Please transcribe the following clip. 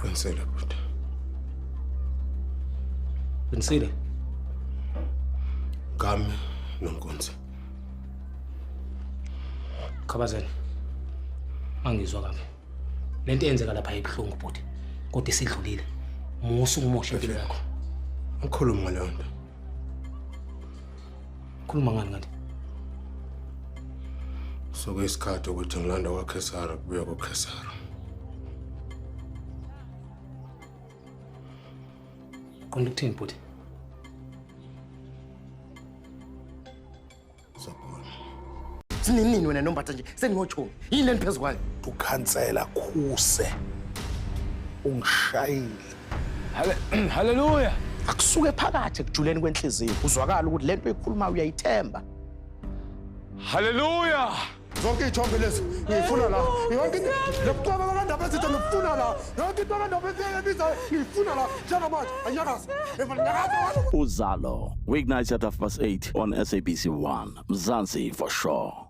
Qinisile bhuti. Qinisile? Ngami noNkunzi. Khabazela. Angizwa kabi. Lento eyenzeka lapha ibuhlungu bhuti. Kodwa isidlulile. Musa ukumosha impilo yakho. Ngikhuluma ngaleyo nto. Khuluma ngani kanti? Soke isikhathi ukuthi ngilanda kwaKhesara kubuya kuKhesara. Qonda ukuthini bhuti? Sabona. Sininini wena nombatha nje sengingochomi. Yini leni phezu kwayo? Ukhansela Khuse ungishayile. Haleluya. Akusuke phakathi ekujuleni kwenhliziyo uzwakala ukuthi lento oyikhulumayo uyayithemba. Haleluya. Zonke iy'thombe lezi ngiyifuna la. Yonke into lokucwaba kwakandaba ezitha ngifuna la. Yonke into kandaba ebizayo ngiyifuna la. Njengamanje anyakaza. Nyakaza. Uzalo, weeknights at 8:30 on SABC 1. Mzansi for sure.